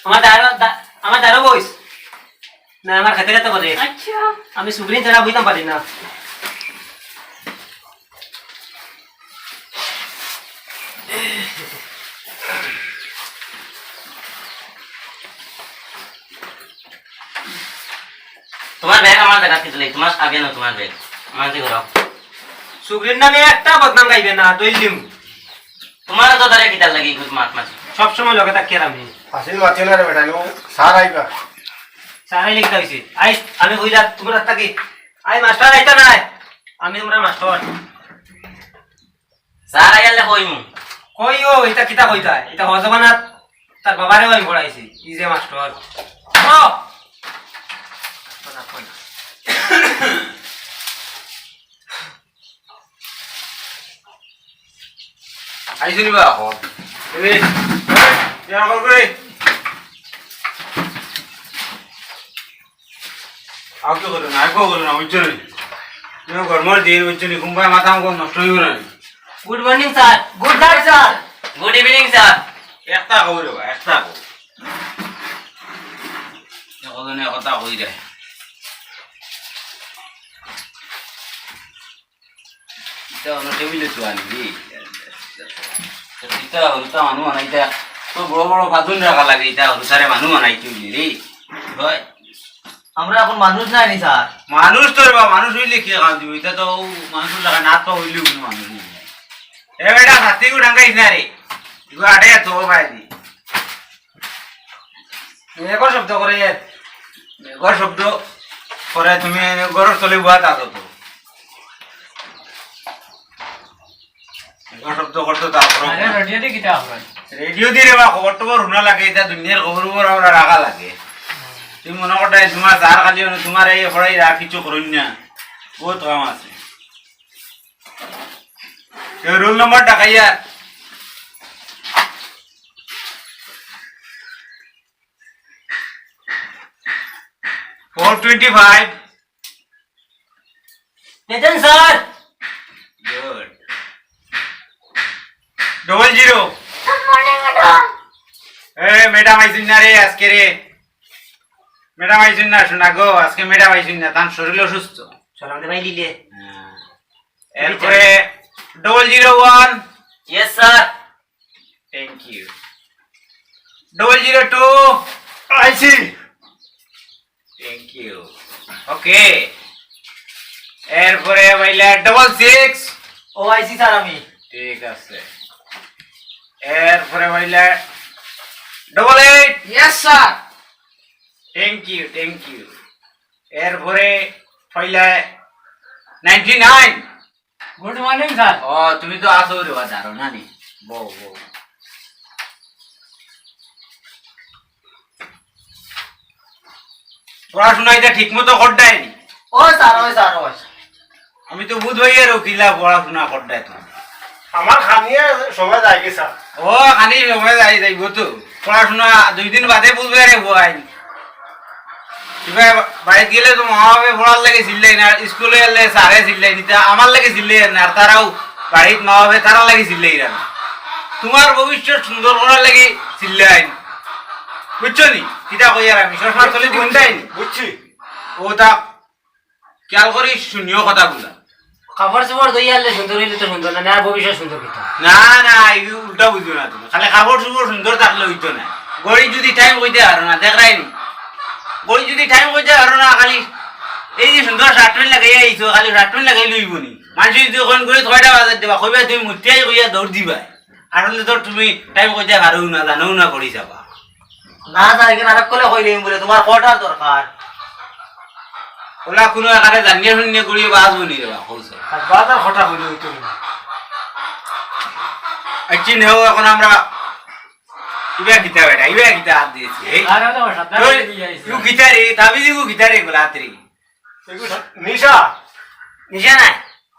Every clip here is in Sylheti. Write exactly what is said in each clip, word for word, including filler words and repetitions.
আমার দাঁড়ো, দা-, আমার দাঁড়ো বইস। না, আমার খেতে খেতে করে। আচ্ছা। আমি সুগ্রিন ছাড়া বইতাম পারি না। তোমার ব্যাগ আমার জাগাত কিতা লাগি? তোমার আগে না তোমার ব্যাগ। আমার দিকে ঘুরাও। সুগ্রিন নামে একটা বদনাম গাইবে না, দইলিম। তোমার তো তারে কিতার লাগি খুব মাত মাত। সব সময় লগে থাকি আর আমি। আসিল মাতিও না রে বেটা, নো, স্যার আইবা। স্যার আইলে কিতা হইছে? আই, আমি কইলা তোমরা থাকি। আই মাস্টার আইতা নাই। আমি তোমরা মাস্টার। স্যার আইলে কইমু। কইও, এটা কিতা কইতা? এটা হজবানাত তার বাবারে আমি পড়াইছি। ই যে মাস্টার। ও! কথা কই না। আইসুনি বা এখন। এরে, এরে, ইয়া কর করে। আও কি করো না, আও কি করো না, বুঝছো নি? তুমি গরমর দিন, বুঝছো নি? কুম্বায় মাথা আমার নষ্ট হইব না। Good morning, sir. Good night, sir. Good evening, sir. একটা কও রে বা, একটা কও। একজনে কথা কই রে। ইতা অন্য টেবিলে তো আনবি। ইতা হুরুতা মানুষ আনাইতা, তো বড় বড় বাদুন রাখা লাগে, ইতা হুরুতারে মানুষ আনাইতে হইলে রে। হয়। আমরা এখন মানুষ নাই নি, স্যার। মানুষ তো রে বা, মানুষ হইলে কি কাম দিব? ইতা তো মানুষ লাগা না তো হইলেও কোনো মানুষ নাই। এ বেটা, হাতি উঠাঙ্গাইস না রে। ইগো আটে তো ভাই দি। মেঘর শব্দ করে এর। মেঘর শব্দ করে তুমি ঘরর তলে বওয়াত আছো তো। মেঘর শব্দ করতে তো আগ্রহ আরে না। রেডিও দি কিতা আপনার? রেডিও দি রে বা খবর টবর হুনা লাগে, ইতা দুনিয়ার খবর খবর আমরা রাখা লাগে। তুমি মনে করো তোমার যার খালি হলো তোমার এই হড়াই রাখ কিছু করুন না। বহুত কাম আছে। এ রোল নাম্বার দেখাইয়া। Four twenty five. Present, sir. Good. Double zero. Good morning, madam. এ, ম্যাডাম আইছইন না রে আজকে রে। ম্যাডাম আইছইন না, শোনা গো, আজকে ম্যাডাম আইছইন না, তান শরীর অসুস্থ। সালাম দে ভাই লিলে। হ্যাঁ। এরপরে double zero one. Yes, sir. Thank you. Double zero two. আইছি। Thank you. Okay. এরপরে পাইলা double six. ও আইছি স্যার আমি। ঠিক আছে। এরপরে পাইলা double eight. Yes, sir. Thank you, thank you. এরপরে পাইলা ninety nine. Good morning, sir. ও, তুমি তো আছো রে বা, দাঁড়াও না নি। বও, বও। পড়াশোনা ইতা ঠিক মতো করতায় নি? ও স্যার, ও স্যার, ও স্যার। আমি তো বুঝ পাইয়ার কিলা পড়াশোনা করতায় তো। আমার খানিয়ে সময় যায় কি স্যার? ও, খানি সময় যায়, যাইব তো। পড়াশোনা দুই দিন বাদে বুঝবে রে ভাই। কিবা বাড়িত গেলে তো মা বাপে পড়ার লাগি চিল্লাই না, স্কুলে গেলে স্যারে চিল্লাই দিতা, আমার লাগি চিল্লাই না, আর তারাও বাড়িত মা বাপে তারার লাগি চিল্লাই না। তোমার ভবিষ্যৎ সুন্দর করার লাগি চিল্লাই। বুঝছো নি? কিতা কইয়ার আমি, সবসময় চলে জীবনটাই নি। বুঝছি। ও তা খেয়াল করি শুনিও কথাগুলা। কাপড় চোপড় ধুইয়া আনলে সুন্দর হইলে তো সুন্দর না, না ভবিষ্যৎ সুন্দর কিতা? না, না, এই উল্টা বুঝিও না তুমি। খালি কাপড় চোপড় সুন্দর থাকলে হইতো না। ঘড়ি যদি টাইম কইতে পারো না, দেখরায় নি। ঘড়ি যদি টাইম কইতে পারো না, খালি এই যে সুন্দর শার্ট প্যান্ট লাগাইয়া আইছো, খালি শার্ট প্যান্ট লাগাই লইব নি। মানুষ যদি কইন ঘড়ি ছয়টা বাজার দিবা, কইবা তুমি মুতিয়াই কইয়া দৌড় দিবা। আসলে তো তুমি টাইম কইতে পারো না, জানো না, ঘড়ি চাবা। না, স্যার, এখানে আরেক কলে কইলিম বলে, তোমার কটার দরকার? ওলা কোনো এখানে জানিয়ে শুনিয়ে করিয়ে বাস বনি রে বা, কইছে। আর বাজার কটা হইলে হইতো না। একদিন হেও এখন আমরা ইবা কিতা বেটা, ইবা কিতা হাত দিয়েছি, এই? আর হলো সাবধান তুই, হয়ে দিয়ে আইছি। তুই কিতা রে, তাবিজ গু কিতা রে, গোলাত রে? এগু নিশা। নিশা নাই।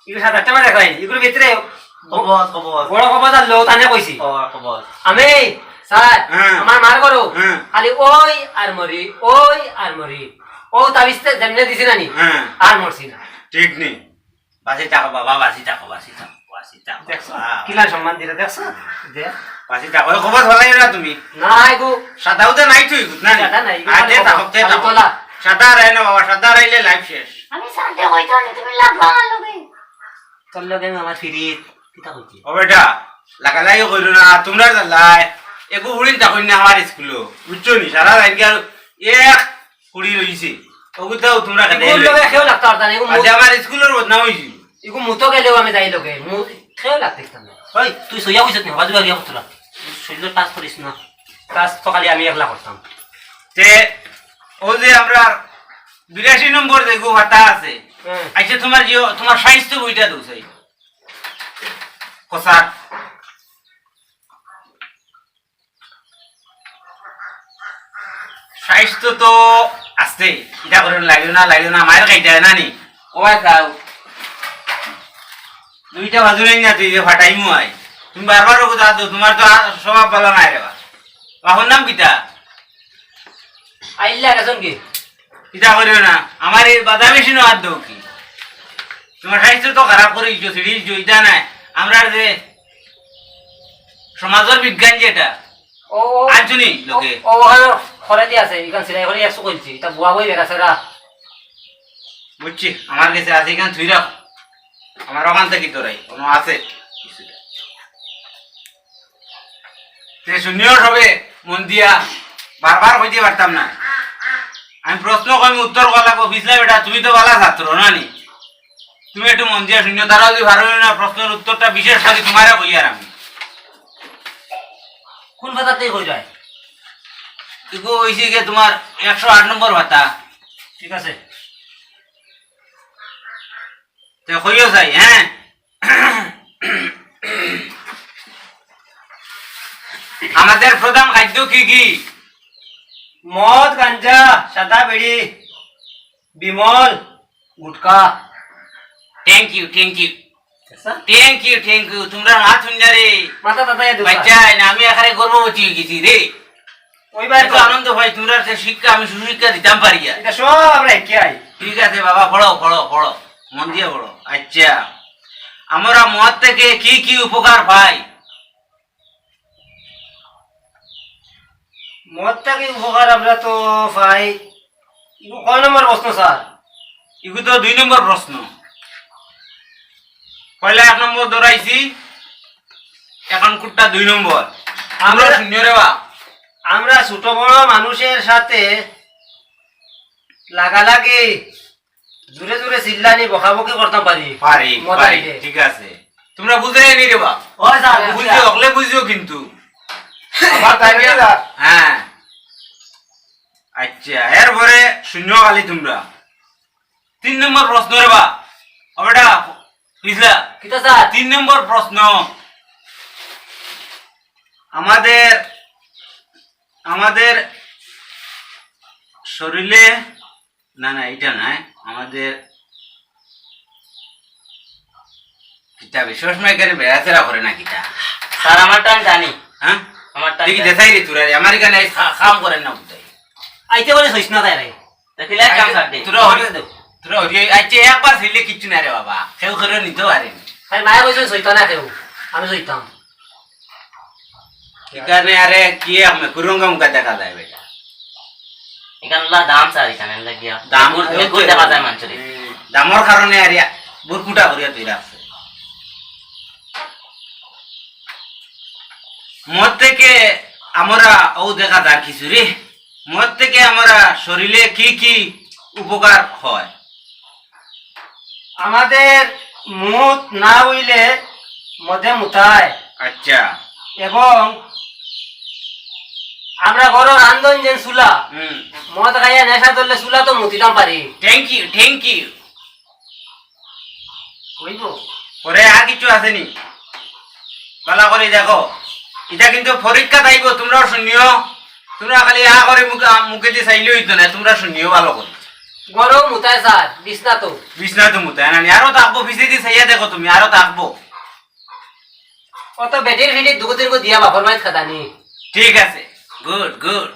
ইগু সাত আটটা মাস দেখাইন, ইগুর ভিতরে কবজ, কবজ। বড় কবজ আর লো তানে কইছি। ও, কবজ। আমি, স্যার, হ্যাঁ। আমার মার করো। হ্যাঁ। খালি ওই আর মরি, ওই আর মরি। ও তাবিজতে যেমনে দিছি না নি, হ্যাঁ। আর মরছি না। ঠিক নি। বাঁচি থাকো বাবা, বাঁচি থাকো, বাঁচি থাকো, বাঁচি থাকো। দেখছো? বাবা। কিলা সম্মান দিলে, দেখছো? দে। বাঁচি থাকো, ওই কবজ ফালাইও না তুমি। না, এগু। সাদা উদা নাই তুই, বুঝ না নি? সাদা নাই, এগু আয়, খালি দে কবজ, থাকো, দে খালি থাকো। তোলা। সাদা আর আয় না বাবা, সাদা আর আইলে লাইফ শেষ। আমি সাথে কইতাম না, তুমি লাগবা আমার লগে। তোর লগে আমি আমার ফিরিত, কিতা কইছি? ও বেটা, লাগালাগি কইরো না, তোমরা জ্বালায়। এগু উড়িন তা কইন না আমার স্কুলো, বুঝছো নি? সারা লাইন কি আর এক কুড়ি রইছে। ওগুতাও তোমরা খেলে ইগুর এলে। লগে কেউ লাগতো পারতা না, ইগু বাদে মুত-, আমার স্কুলর বদনাম হইছে। ইগু মুতো গেলেও আমি যাই লগে, মু-, কেউ লাগতে পারতাম না। ওই, তুই সইয়া বইছত নি? বাজু বাগিয়া করতো না। শরীরর কাজ করিস না। কাজ তো খালি আমি একলা করতাম। তে, ও যে আমরা বিরাশি নম্বর যে গো ভাতা আছে, হুম। আচ্ছা, তোমার যে, তোমার সাহিত্য বইটা দেও চাই। কসার। স্বাস্থ্য তো আছে, ইটা করে লাগিও না, লাগিও না, মায়ের খাইতে হয় না নি? ও ভাই খাও। দুইটা বাজু নাই না তুই যে ফাটাইমু আই। তুমি বারবার ওকে দাঁত দাও, তোমার তো আর স্বভাব ভালো নাই রে বা। বাপর নাম কিতা? আইল্লা গেছন কি? ইটা করিও না, আমার এই বাদামি সিনো আর দেও কি? তোমার স্বাস্থ্য তো খারাপ করে দিছো, ছিড়ি দিছো, ইটা নাই। আমরা যে সমাজের বিজ্ঞান যেটা, ও, ও, আনছো নি লোকে? ও, ও, ওখানে খরে দিয়ে আছে, এখান সিলাই করে একশো কইছি, এটা বুয়া বই বেড়াছে রা। বুঝছি, আমার কাছে আছে, এখানে থুই রাখ। আমার ওখান থেকে তোরাই, কোনো আছে কিছুটা। তে শুনিও সবে মন দিয়া, বারবার কইতে পারতাম না। আমি প্রশ্ন কইমু, উত্তর কওয়া লাগবো, পিছলা বেটা, তুমি তো ভালা ছাত্র, না নি? তুমি একটু মন দিয়া শুনিও, তারা যদি ভালো না, প্রশ্নের উত্তরটা বিশেষ করে তোমারে কই আর আমি। কোন ভাতাতে কই যায়? ইগো হইছে গিয়ে তোমার একশো আট নম্বর ভাতা। ঠিক আছে। তে কইও যাই, হ্যাঁ? আমাদের প্রধান খাদ্য কি কি? মদ, গাঞ্জা, সাদা বিড়ি, বিমল, গুটকা। Thank you, thank you। আচ্ছা। Thank you, thank you। তোমরা মাত হুনলা রে। মাথা তাতাইয়া দিবা। বাচ্চা, না আমি এখানে গর্ভবতী হয়ে গেছি রে। ওই ভাই এত তো। আনন্দ ভাই, তোমরা সে শিক্ষা আমি সুশিক্ষা দিতাম পারি আর। এটা সব আমরা একে আই। ঠিক আছে বাবা, পড়ো, পড়ো, পড়ো। মন দিয়ে পড়ো। আচ্ছা, আমরা মদ থেকে কি কি উপকার পাই? মদ থাকি উপকার আমরা তো পাই। ইগু কয় নম্বর প্রশ্ন, স্যার? ইগু তো দুই নম্বর প্রশ্ন। পয়লা এক নম্বর ধরাইছি, এখন কুট্টা দুই নম্বর। আমরা আমরা শুনিও রে বা। আমরা ছোট বড় মানুষের সাথে লাগালাগি জোরে জোরে চিল্লানি বকাবকি করতাম পারি। পারি, মজা পারি, আইলে। ঠিক আছে। তোমরা বুঝাই নি রে বা। ওই স্যার, বুঝিও, বুঝিও। হকলে বুঝিও কিন্তু। আবার তাই না, স্যার? হ্যাঁ। আচ্ছা, এরপরে শূন্য খালি তোমরা। তিন নম্বর প্রশ্ন রে বা। ও বেটা, বুঝলা? কিতা স্যার? তিন নম্বর প্রশ্ন। আমাদের, আমাদের শরীরে না, না, এটা নয়। আমাদের কিতাবে সবসময় এখানে বেড়াচেরা করে না কিতা? স্যার, আমার টান জানি। হ্যাঁ? আমার টান দেখি জানি। দেখাই রে তোরা রে, আমার এখানে আইস খা-, কাম করেন না কোথায়? আইতে বলে সইস না তাই রে। দেখি লাই কাম আইতে ছাড় দে। তোরা হরি, তোরা হরি, আইতে একবার ফেললে কিচ্ছু না রে বাবা। কেউ কেউ নিতে পারেনি। তাই মায়ে কইছে সইতা না কেউ। আমি সইতাম। এখানে আরে কি এক মেকুরঙ্গা মুখা দেখা যায় বেটা। এখানে লা দাম স্যার, এখানে লাগিয়া। দাম মেকুর, মেকুর দেখা যায় মানুষের। হুম, দামর কারণে আরে বুরকুটা করিয়া তুই রাখছে। মদ থেকে আমরা ও দেখা যার কিছু রে। মদ থেকে আমরা শরীরে কি কি উপকার হয়? আমাদের মুত না হইলে মদে মুতায়। আচ্ছা। এবং আমরা ঘরো রান্ধন যে চুলা, হুম। মদ খাইয়া নেশা ধরলে চুলা তো মুতিতাম পারি। Thank you, thank you। হইব। পরে আর কিছু আছে নি? ভালা করি দেখো, এটা কিন্তু পরীক্ষা থাকবো, তোমরাও শুনিও। তোমরা খালি আ করে মুখে, মুখে দিয়ে চাইলে হইতো না, তোমরা শুনিও ভালো করে। ঘরো মুতায় স্যার, বিছনাত। বিছনাত মুতায় না নি? আরো থাকবো, পিছেদি চাইয়া দেখো তুমি, আরো থাকবো। অত বেটির ফিটির দুগু তিনগু দিয়া বাপর বাড়িত খেদানি। ঠিক আছে, গুড, গুড।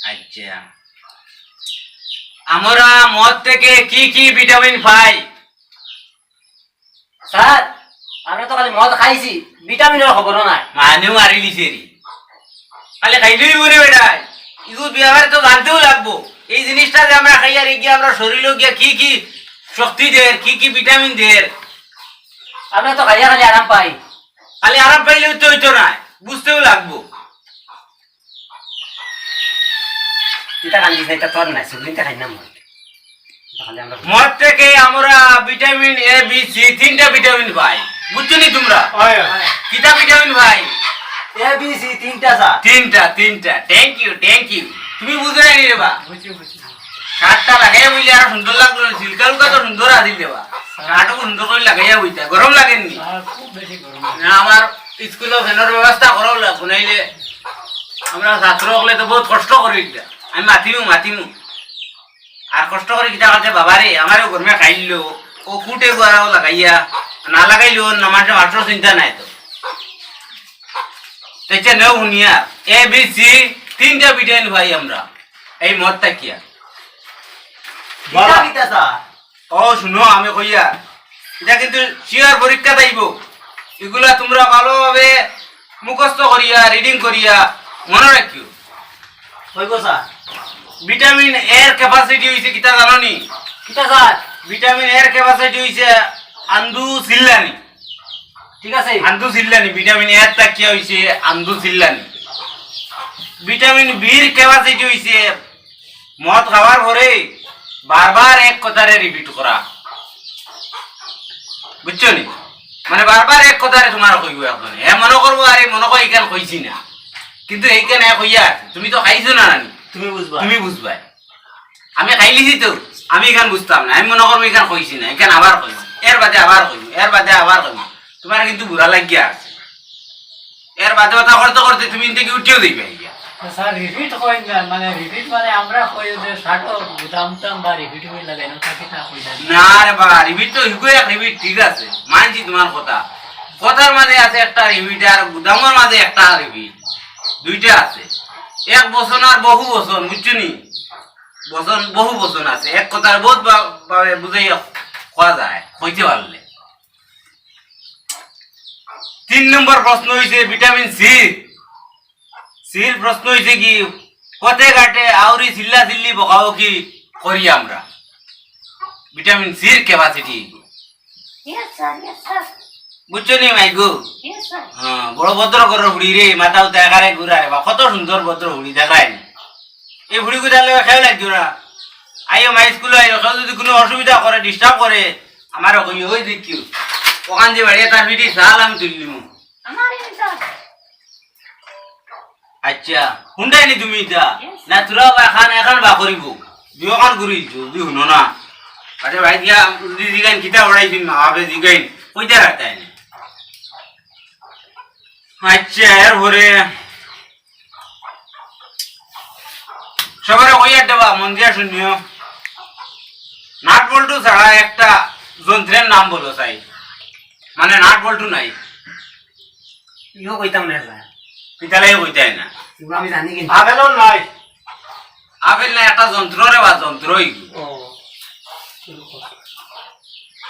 আচ্ছা, আমরা মদ থেকে কি কি ভিটামিন পাই? স্যার, আমরা তো খালি মদ খাইছি, ভিটামিনর খবরও নাই। মানু মারিলিছে রে। খালি খাইলেই মনে বেটায়। ইগু ব্যাপারে তো জানতেও লাগবো। এই জিনিসটা যে আমরা খাইয়ার, ইগিয়ে আমরা শরীরো গিয়া কি কি শক্তি দের, কি কি ভিটামিন দের। আমরা তো খাইয়া খালি আরাম পাই। খালি আরাম পাইলেও তো অইতো নায়, বুঝতেও লাগবো। ইটা কান্দিস না, ইটা তোর নায়, সুগ্রিনটা খাই না মদ। ইটা খালি আমরা মদ থেকে আমরা ভিটামিন এ, বি, সি, তিনটা ভিটামিন পাই। বুঝছো নি তোমরা? হয়, হয়। কিতা ভিটামিন পাই? এ, বি, সি, তিনটা স্যার। তিনটা, তিনটা। Thank you, thank you। তুমি বুঝরায় নি রে বা? বুঝছি, বুঝছি। শার্টটা লাগাইয়া বইলে আরো সুন্দর লাগলো নি। সিল্কা উল্কা তো সুন্দর আছিল রে বা। শার্টও সুন্দর করি লাগাইয়া বইতা। গরম লাগের নি? স্যার, খুব বেশি গরম লাগে। না, আমার স্কুলো ফ্যানর ব্যবস্থা করাও লাগবো, নাইলে আমরা ছাত্র অকলে তো বউত কষ্ট করি ইটা। আমি মাতিমু, মাতিমু। আর কষ্ট করি কিতা করতে বাবা রে, আমারেও গরমে খাইলো। ও কুটে গুয়ারাও লাগাইয়া, না লাগাইলেও না, মাস্টার, মাস্টার চিন্তা নাই তো। তো ইচ্ছা নেও হুনিয়া, এ, বি, সি, তিনটা ভিটামিন পাই আমরা এই মদ থাকিয়া। বাবা। কিতা কিতা স্যার? ও, শুনো, আমি কইয়ার, ইটা কিন্তু sure পরীক্ষাত আইবো। ইগুলা তুমরা ভালোভাবে মুখস্থ করিয়া, reading করিয়া মনো রাখিও। কইবো স্যার। ভিটামিন এর capacity অইছে কিতা জানো নি? কিতা স্যার? ভিটামিন এর capacity অইছে আন্দু চিল্লানি। ঠিক আছে। আন্দু চিল্লানি, ভিটামিন এ থাকিয়া অইছে আন্দু চিল্লানি। ভিটামিন বির capacity অইছে মদ খাওয়ার পরে বারবার এক কথারে repeat করা, বুঝছো নি? মানে বারবার এক কথারে তুমার কইবো একজনে, হে মনো করবো, আরে মনো কয় ইখান কইছি না, কিন্তু এইখান হে কইয়া আছে, তুমি তো খাইছো না নানি? তুমি বুঝবা। তুমি বুঝবায়। আমি খাইলিছি তো, আমি ইখান বুঝতাম না, আমি মনো করবো ইখান কইছি না, ইখান আবার কইবো, এর বাদে আবার কইবো, এর বাদে আবার কইবো, তুমার কিন্তু বুড়া লাগিয়া আছে। এর বাদে কথা করতে করতে তুমি ইন থাকি উঠিও যাইবায় গিয়া। তো স্যার, repeat কইন না, মানে repeat মানে আমরা কই যে শার্টও গুদাম টাম বা repeat কই লাগাই না, তা কিতা কই না? না রে বা, repeat তো হিগু এক repeat, ঠিক আছে, মানছি তুমার কথা। কথার মাঝে আছে একটা repeat আর গুদামর মাঝে একটা repeat, দুইটা আছে। এক বচন আর বহু বচন, বুঝছো নি? বচন, বহু বচন আছে, এক কথার বহুত বা-, ভাবে বুঝাইয়া কওয়া যায়, কইতে পারলে। তিন নম্বর প্রশ্ন অইছে ভিটামিন সি। সির প্রশ্ন অইছে কি, পথে ঘাটে আউরি চিল্লা চিল্লি বকাবকি করি আমরা। ভিটামিন সির capacity। Yes, sir, yes, sir। বুঝছো নি, মাইগু? Yes, sir। হ্যাঁ, বড় ভদ্র ঘরর ফুড়ি রে, মাথা উতা একারে ঘুরা রে বা, কত সুন্দর ভদ্র ফুড়ি দেখায় নি। এই ফুড়ি গুতার লগে কেউ লাগতো না। আইও মা, স্কুলো আইও, কেউ যদি কুনু অসুবিধা করে, disturb করে, আমারে কইও, ওই দেখিও। ওখান যে বাড়ি তার পিঠি চাল আমি তুলি নিমু। আমার এই তো। আচ্ছা, হুনরায় নি তুমি ইতা? Yes। না, তোরা বা এখান, এখান বা করিব। দুইওখান ঘুরি দিছো, যদি হুনো না। আচ্ছা, ভাই, দিয়া, যদি জিগাইন, কিতা ওড়াই দিন, মা বাপে জিগাইন, কইতে রাখতে আইনি। আচ্ছা, এরপরে সবারে কইয়ার দেবা, মন দিয়া শুনিও। নাট বল্টু ছাড়া একটা যন্ত্রের নাম বলো চাই, মানে নাট বল্টু নাই। ইও কইতাম না, স্যার। কিতালাই কইতায় না। ইগু আমি জানি কিন্তু। আপেলও নাই। আপেল না, একটা যন্ত্র রে বা, যন্ত্র ইগু। ও।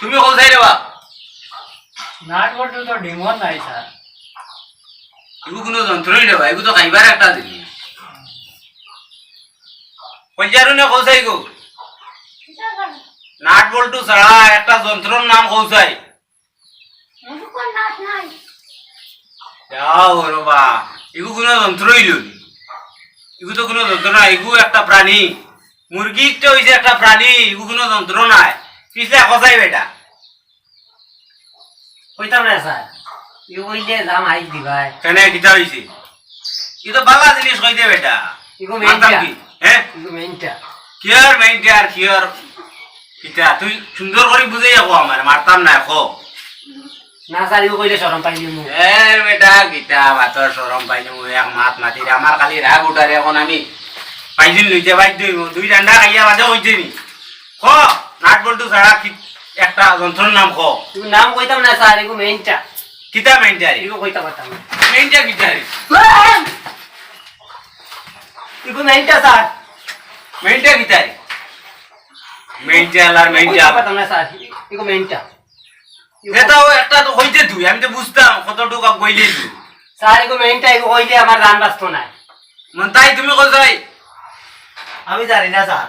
তুমি কও চাই রে বা? নাট বল্টু তো ডিমও নাই, স্যার। ইগু কুনু যন্ত্রই রে বা, ইগু তো খাইবার একটা জিনিস। কইজারু নে কও চাই গো। নাট বল্টু ছাড়া একটা যন্ত্রর নাম কও চাই। মুরুকর নাট নাই। যাও রে বা, ইগু কুনু যন্ত্র অইল নি? ইগু তো কুনু যন্ত্র না, ইগু একটা প্রাণী। মুরগি একটা অইছে একটা প্রাণী, ইগু কুনু যন্ত্র নায়। পিছলা কও চাই বেটা। কইতাম না স্যার, ইগু কইলে যা মাইর দিবায়। কেনে, কিতা অইছে? ই তো বালা জিনিস কইতে বেটা। ইগু মারতাম মেইনটা। কি? হ্যাঁ? ইগু মেইনটা। কিয়র মেইনটা আর কিয়র কিতা? তুই সুন্দর করি বুঝাইয়া কও আমারে, মারতাম না, কও। না স্যার, ইগু কইলে শরম পাইলিমু। এ বেটা, কিতা মাতর শরম পাইলিমু, এক মাত মাতিরে, আমার খালি রাগ উঠারে। এখন আমি পাইছইন লইতে বাধ্য অইবো। দুই ডান্ডা খাইয়া বাদে কইছে নি? ক, নাট বল্টু ছাড়া কি একটা যন্ত্রর নাম ক। ইগু নাম কইতাম না স্যার, ইগু মেইনটা। কিতা মেইনটা রে? ইগু কইতা পারতাম না। মেইনটা কিতা রে? ইগু মেইনটা স্যার। মেইনটা কিতা রে? মেইনটা আলার মেইনটা। কইতা পারতাম না স্যার, ইগু মেইনটা। এটা ও একটা তো কইতে তুই, আমি তো বুঝতাম কতটুকু কইলে তুই। স্যার, ইগু মেইনটা, ইগু কইলে আমার জান বাঁচতো না। মন তাই তুমি কই যাই? আমি জানি না স্যার।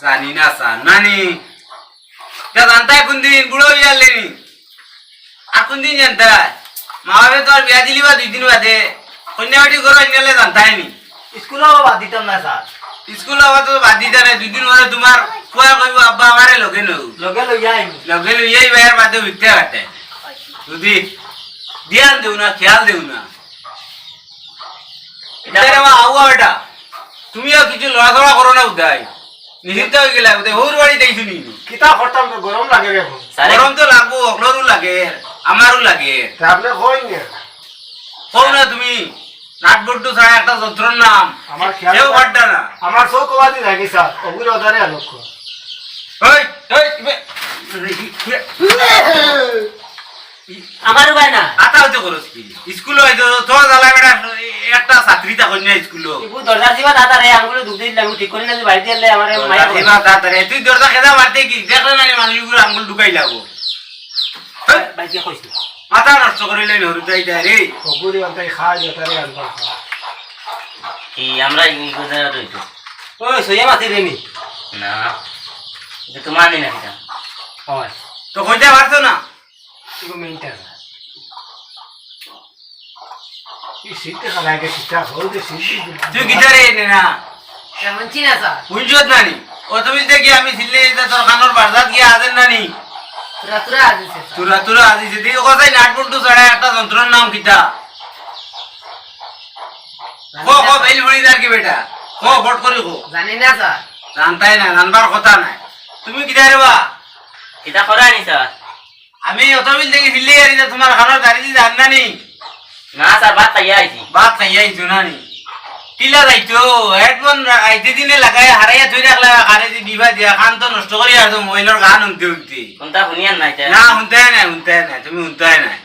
জানি না স্যার, নানি। তা জানতায় কোন দিন বুড়া অইয়া আইলে নি? আর কোন দিন জানতায়? মা বাপে তো আর বিয়া দিলি বা দুই দিন বাদে। কইন্যা বেটি ঘরো আনিলে জানতায় নি? স্কুল আবার বাদ দিতাম না স্যার। স্কুল আবার তো বাদ দিতা না, দুই দিন বাদে তোমার ফুয়ায় কইবো, "আব্বা, আমারে লগে নেও।" লগে লইয়া আইমু। লগে লইয়া আইবা, এর বাদে উঠতে পারতে। যদি ধ্যান দেও না, খেয়াল দেও না। এটা রে মা, আউয়া বেটা। তুমিও কিছু লড়াচড়া করো না উদয়। নিশ্চিন্ত হয়ে গেলে উদয়। হৌর বাড়ি দেখছো নি? কিতা করতাম তো, গরম লাগে রে এখন। স্যারে গরম তো লাগবো, অকলরও লাগে, আমারও লাগে। তা আপনি কই না? কও না তুমি। নাট বল্টু ছাড়া একটা যন্ত্রর নাম। আমার খেয়াল কেউ নাই। পারতা না। আমার চোখ ওবাদি লাগে স্যার, অগুর ওদারে আলোক। ওই, ওই, ইবে-, আমার উপায় না। আতা হইতে খরচ কি? স্কুল হইতো তো জ্বালা বেটা একটা ছাত্রী তা কন্যা স্কুল। ইগু দরজা দিবা দাদা রে, আঙ্গুল ঢুক দিলে আমি ঠিক করি না, তুই বাড়িতে এলে আমার মায়া দরজা দিবা দাদা রে, তুই দরজা খেদা মারতে কি? দেখলে না রে মানুষ ইগুলো আঙ্গুল ঢুকাই লাগবো। হেই, বাইকে কইস না। মাথা নষ্ট করিলে হরু তাই দেয় রে। অগুরি আনতে খায়, যেতারে আনতে খায়। কি আমরা ইগু জায়গা রইতো? ও, সইয়া মাতি রে নি। না, এটা তো মানি না এটা। হয়। তো কইতে পারছো না? ইগু মেইনটা। এই সিটটা খালাই গেছে, চা হল যে সিট। তুই গিটারে এনে না। কেমন চিনা স্যার? বুঝছত না নি? ও তুমি দেখি আমি সিলে এটা তোর কানোর বাজাত গিয়া আছেন না নি? তুরা তুরা আজিছে স্যার। তুরা তুরা আজিছে। দেখি কোথায় নাট বল্টু ছাড়া একটা যন্ত্রর নাম কিতা? ক, ক, বেল ভরি দার কি বেটা? ক, ফট করি ক। জানি না স্যার। জানতাই না, জানবার কথা নাই। তুমি কিতা রে বা? কিতা করানি স্যার? আমি অত বিল দেখি ফিরলে আর এটা তোমার খানোর দাড়ি দিয়ে জান না নি? না স্যার, ভাত খাইয়া আইছি। ভাত খাইয়া আইছো না নি? কিলা যাইতো? হেডফোন আইতে দিনে লাগাই হারাইয়া থই রাখলা, কানে দি বিবা দিয়া, কান তো নষ্ট করি আর তো মোবাইলর গান হুনতে হুনতে। কোনটা হুনিয়ার নাই তে? না, হুনতে নাই, হুনতে নাই, তুমি হুনতে নাই।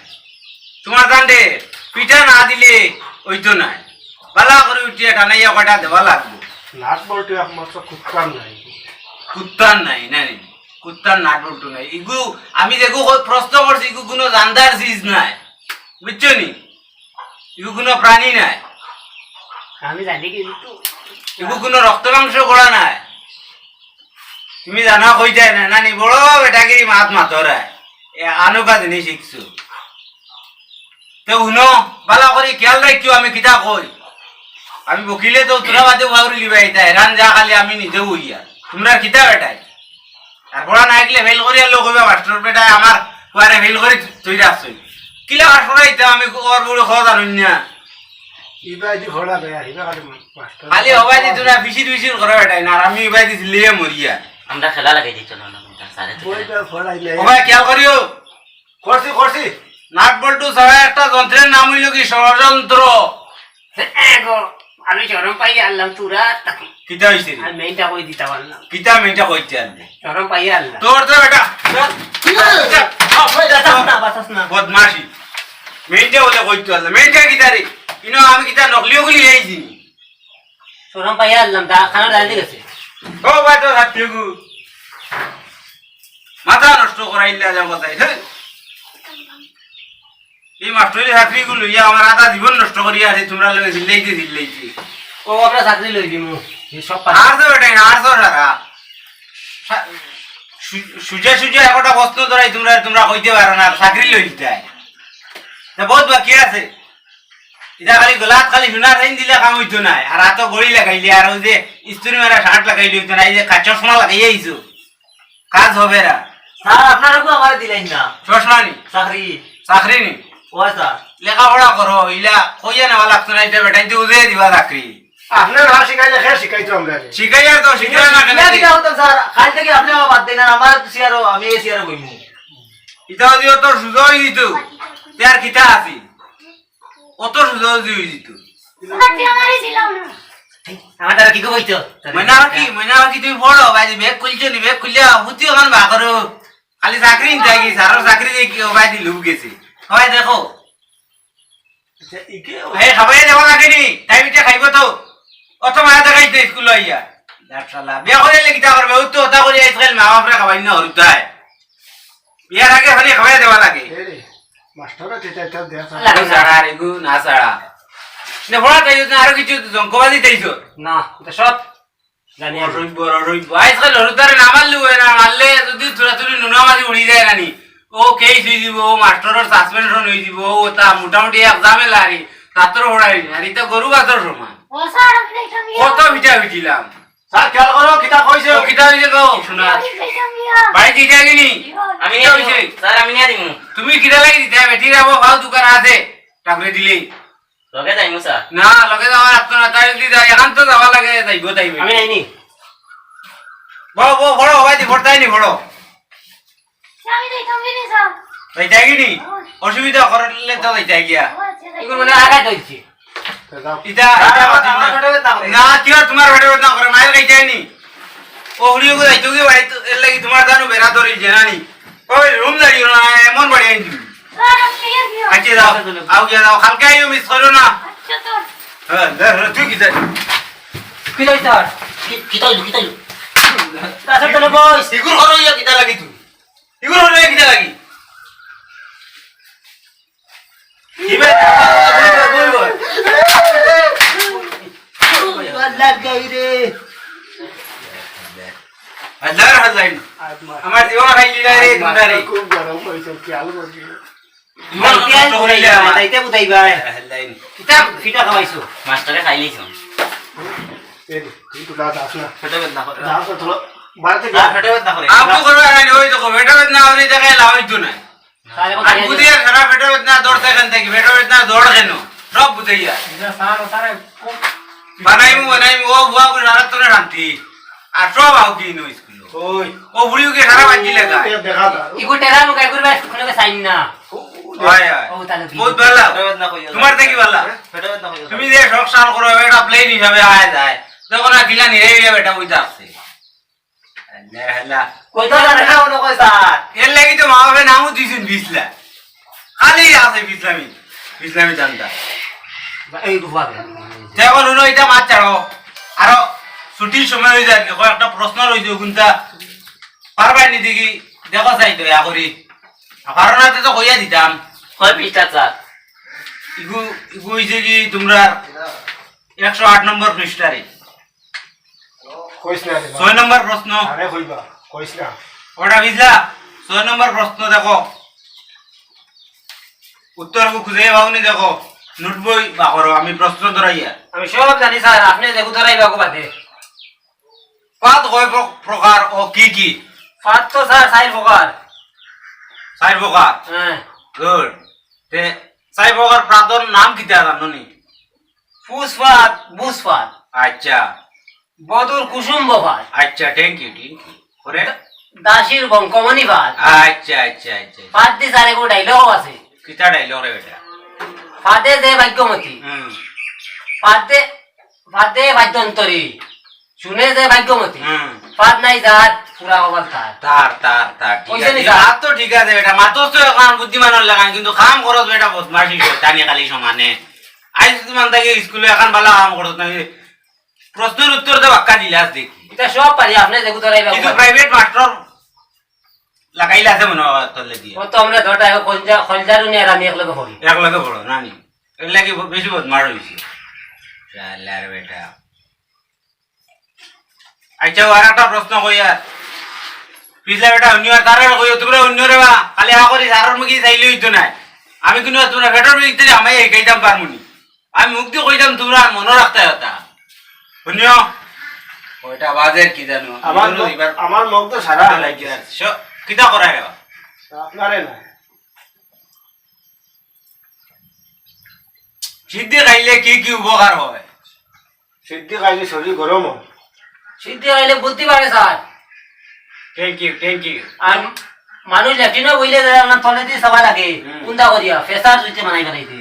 তোমার কাণ্ডে পিঠা না দিলে ওই তো নাই। বালা করে উঠিয়া টানাইয়া কয়টা দেওয়া লাগবো। নাট বল্টু একমাত্র কুত্তার নাই। কুত্তার নাই, নাই। কুত্তার নাট বল্টু নাই। ইগু, আমি যেগু ক-, প্রশ্ন করছি, ইগু কোনো জানদার চিজ নাই। বুঝছো নি? ইগু কোনো প্রাণী নাই। আমি জানি কিন্তু। ইগু কোনো রক্ত মাংস গড়া নাই। তুমি জানা কইতায় না, নানি বড় বেটাগিরি মাত মাতরায়। এ আনুকা জিনিস শিখছো। তে হুনো, বালা করি খেয়াল রাখিও আমি কিতা কই। আমি বকিলে তো তোরা বাদে বাউরি লিবাই তাই, রান যা খালি আমি নিজে হইয়া। তোমরা কিতা বেটায়? আর পড়া না গেলে ফেল করিয়া লোক হইবা মাস্টার বেটায় আমার পুয়ারে ফেল করি তুই রাখছই। কিলা মাস্টার হইতাম আমি ওর বড় খাওয়া জানুন না। ইবাইদি ঘোড়া দেয়া, ইবা খালি মাস্টার। খালি হবাই দিত না, ফিসির ফিসির করে বেটায় না, আর আমি ইবাইদি লিয়ে মরিয়া। আমরা খেলা লাগাই দিত না, না, না, স্যারে তো বইটা ফড়াইলে। ও ভাই, খেয়াল করিও। করছি, করছি। নাট বল্টু ছাড়া একটা যন্ত্রের নাম হইল কি ষড়যন্ত্র। এগো, আমি শরম পাই আনলাম, তোরা তাকে। কিতা হইছে রে? আমি মেইনটা কই দিতে পারলাম। কিতা মেইনটা কইতে আনলে? শরম পাই আনলাম। তোর তো বেটা। বাঁচাস না, বাঁচাস না। বদমাশি। মেইনটা বলে কইতে আনলে। মেইনটা কিতা রে? ইনো আমি কিতা নকলিও গুলি আইছি? শরম পাইয়া আনলাম, দা-, খানা ডাল দিয়ে গেছে। ও ভাই, তো ছাত্রীগু। মাথা নষ্ট করাইলা যা কথাই, হ্যাঁ? এই মাস্টরি ছাত্রীগু লইয়া আমার আধা জীবন নষ্ট করিয়া আছে, তোমরা লগে চিল্লাইতে চিল্লাইতে। ও, আমরা চাকরি লই দিমু। এই সব পারে। আর তো বেটাই না, আর তো সারা। সা-, সু-, সুজা সুজা একটা প্রশ্ন ধরাই তোমরা, তোমরা কইতে পারো না, আর চাকরি লই দিতে হয়। তা বহুত বাকি আছে। ইটা খালি গলাত খালি সোনার চেইন দিলে কাম অইতো নায়, আর আতো ঘড়ি লাগাইলে, আর ওই যে ইস্ত্রি মারা শার্ট লাগাইলে অইতো নায়, এই যে কা-, চশমা লাগাইয়া আইছো, কাজ হবে না। স্যার, আপনারা কেউ আমারে দিলেন না। চশমা নি? চাকরি। চাকরি নি? ওই স্যার। লেখাপড়া করো, ইলা কইয়া নেওয়া লাগতো না, ইটা বেটাইন্তে উজে দিবা চাকরি। আপনার না শিখাইলে কে শিখাইতো আমরা? শিখাইয়া তো শিখাইয়া না কেন? শিখাইয়া দিলে হতো স্যার, কাল থেকে আপনি আমার বাদ দেন, আর আমার চেয়ারও, আমি এই চেয়ারও বইমু। ইটা যদি অত সুজা অই দিত, তে আর কিতা আছিল? অত সুজা যদি অই দিত। ওটা তুই আমারে দিলাম না। আমার দ্বারা কি কইতো? ময়না কি, ময়না কি তুমি পড়ো? ভাই, ব্যাগ খুলছো নি? ব্যাগ খুলিয়া হুতি ওখান বার করো। খালি চাকরি নিতে গেছি, স্যারর চাকরি দেখি ও ভাই লুব গেছে। ও ভাই দেখো। আচ্ছা, ইকে ও- এই খাবাইয়া দেওয়া লাগে নি? তাই বিটা খাইব তো। অত মায়া দেখাইতে স্কুল আইয়া। ডাক্তারলা, বিয়া করে এলে কিতা করবে? ও তো ওটা করে আজকাল মা বাপরে খাবাই না হরুতায়। বিয়ার আগে খালি খাবাইয়া দেওয়া লাগে। এ রে, মাস্টারও তো এটা, এটা দেয়া লাগে। ছাড়া আর এগু না ছাড়া। নে পড়া তাই না, আরো কিছু জঙ্কবাজি তাইছো। না, এটা সব জানি আমি। অসভ্য, অসভ্য। আজকাল হরুতারে না মারলে হয় না, মারলে যদি তোরা তুলি নুনা মাঝে উড়ি যায় না নি। ও কেস হয়ে দিব, ও মাস্টারর সাসপেনশন হয়ে দিব, ও তা মোটামুটি এক ঝামেলা আরে, তাতর পড়াই না, আর এটা গরু বাছর সমান। ও স্যার, আমি দেখলাম ইয়া। কত ভিটা ভিটিলাম। স্যার, খেয়াল করো, কিতা কইছে? ও কিতা হইছে গো? শোনা। আমি দেখলাম ইয়া। বাড়ি দিতে আগে নি? আমি কিতা নিয়ে হইছে? দিমু। স্যার, আমি নিয়ে দিমু। তুমি কিতা লাগি দিতে? বেটির আবো ভাও দোকান আছে, টাকরে দিলে। লগে যাইমু, স্যার। না, লগে যাওয়া লাগতো না, তাই যদি যাই, এখন তো যাওয়া লাগে, যাইবো, যাইবো। আমি নাইনি। বড়, বড়, বড়, ভাই, দি, পড়তাই নি, বড়। আমি যাইতাম কি নি, স্যার? যাইতাই কি নি? অসুবিধা করলে তো যাইতাই গিয়া। ও, আচ্ছা, যাইতাম। এগুলো মানে আঘাত হইছে। তো যাও। ইটা, ইটা স্যার, আমার, আমার পেটে ব্যথা করে। না, কিয় তোমার পেটে ব্যথা করে? মায়ের খাইতাই নি। ও, উড়িয়ে গো যাইতো কি বাড়ি তো, এর লাগি তোমার জানো বেড়া ধরে যে নানি। ওই রুম দাঁড়িয়ে না, এমন বাড়ি আনছি। স্যার, আপনি গিয়ে দিও। আচ্ছা, যাও। আও গিয়া যাও, কালকে আইও, মিস করো না। আচ্ছা, স্যার। হ্যাঁ, ধর, ধর, তুই কি জানি? কি যাই স্যার? কি, কি তাইলো, কি তাইলো? তাছাড়া তাহলে বস। ইগুর ঘর হইয়া কিতা লাগি তুই? ইগুর ঘর হইয়া কিতা লাগি? কি বে? বই, বই, বই, বই। আল্লাহ গাই রে। হাজার হাজার। আমার জীবন খাইলি না রে, তোমরা রে। খুব গরম হয়েছে, খেয়াল করবি। জীবন নষ্ট করে দিলা আমার। তাইতে বুঝাইবা। হাজার। কিতাব ফিটা খাওয়াইছো। মাস্টারে খাইলিছো। এই রে, তুই তো যা, যাস না। ফেটে বেদনা করে। যা তো তোর বাড়িতে যা, যা। ফেটে বেদনা করে। আপু করবে না, ওই দেখো, ফেটে বেদনা, ওই দেখে লাভ হইতো না। তাহলে আর কোথায় বুঝি আর সারা পেটে বেদনা, দৌড় থাকে নাকি? পেটে বেদনা, দৌড় কেন? সব বুঝাইয়া। এটা স্যার, স্যার, খুব বানাইমু, বানাইমু, ও বুয়া করে সারা তোরে শান্তি। আর সব আও কি নই স্কুল। ওই। ও বুড়ি ওকে সারা বাদ দিলে গা। এ দেখা দাও। ইগো টেরা মুখে করবে, কোনো সাইন না। হয়, হয়। ও, তাহলে কি? বহুত ভালা। পেটে বেদনা কইও। তোমার দেখি ভালা। পেটে বেদনা কইও। তুমি যে শখ সাল করো, এটা প্লেন হিসাবে আয় যায়। দেখো না, কিলা নিরে বেটা বইতে আসছে। আল্লাহ, আল্লাহ। কইতো জানে না, ওনো কই স্যার। এর লাগি তো মা বাপে নামও দিছইন বিছলা। খালি আছে বিছলামি, বিছলামি ধান্দা। এই তো পারে। তে এখন হুনো, ইটা মাত ছাড়ো। আরো ছুটির সময় হয়ে যায়, কয়েকটা প্রশ্ন রইছে, ওগুনতা পারবায় নি দেখি, দেখো চাই দয়া করি। কারণ আছে তো কইয়া দিতাম। কয় পৃষ্ঠা স্যার? ইগু, ইগু হইছে কি তোমরা একশো আট নম্বর পৃষ্ঠারে। কইস না রে বাবা। ছয় নম্বর প্রশ্ন। আরে কইবা, কইস না। ওটা বুঝলা? ছয় নম্বর প্রশ্ন দেখো। উত্তর খুঁজে পাওনি দেখো। নোট বই বার করো, আমি প্রশ্ন ধরাইয়া। আমি সব জানি স্যার, আপনি দেখো ধরাইবা গো বাদে। ফাদ কয় প্র-, প্রকার ও কি কি? ফাদ তো স্যার চাইর প্রকার। চাইর প্রকার? হ্যাঁ। গুড। তে চাইর প্রকার ফাদর নাম কিতা জানো নি? ফুস ফাদ, বুস ফাদ। আচ্ছা। বদুর কুসুম্ব ফাদ। আচ্ছা, thank you, thank you। পরে? দাসীর বঙ্কমণি ফাদ। আচ্ছা, আচ্ছা, আচ্ছা। ফাদ দি স্যার এগো ডায়লগ আছে। কিতা ডায়লগ রে বেটা? ফাদে যে ভাগ্যমতী। হুম। ফাদে, ফাদে ভাগ্যন্তরী। শুনে যে ভাগ্যমতী। হুম। ফাদ নাই যার, পুরা কপাল তার। তার, তার, তার, ঠিক কইছে আছে। নি স্যার? মাত তো ঠিক আছে বেটা, মাতস তো এখন বুদ্ধিমানর লাখান, কিন্তু কাম করস বেটা বদমাশি, শয়তানি খালি সমানে। আইজ তুমান থাকি স্কুলে এখন ভালা কাম করস না, প্রশ্নর উত্তর দে বাক্কা দিলাস দেখি। এটা সব পারি, আপনি দেখো তো রাইবা। কিন্তু প্রাইভেট মাস্টার লাগাইলে আছে মনে হয় তোর লেগে। ও তো আমরা দুটা এখন খলজা, খলজারুনি আর আমি একলগে পড়ি। একলগে পড়ো, না নি? এর লাগি ব-, বেশি বদমাশ হইছে। শালার বেটা। আচ্ছা, আর একটা প্রশ্ন কই আর। পিছলা বেটা অন্য আর তারা কইও, তোমরা অন্য রে বা, খালি আ করি তারার মুখে চাইলে হইতো না। আমি কিন্তু তোমরা বেটার মুখ থেকে আমায় এই গাইতাম পারমুনি। আমি মুখ দিয়ে কইতাম, তোমরা মনে রাখতে কথা। শুনিও, ওইটা বাজের কি জানো? আমার মনো মুখ, এবার আমার মুখ তো সারা কিতা হয়ে লাগি গেছে। আর স-, কিতা করায় রে বা? আপনারে না। সিদ্ধি খাইলে কি কি উপকার হয়? সিদ্ধি খাইলে শরীর গরম হয়। সিদ্ধি খাইলে বুদ্ধি বাড়ে, sir. Thank you, thank you। আর মানুষ লেট্রিনও বইলে যায়, আপনার তলে দিয়ে সবাই লাগে। হুম। উন্দা করিয়া, ফেসার জুইতে বানাই বানাইতে।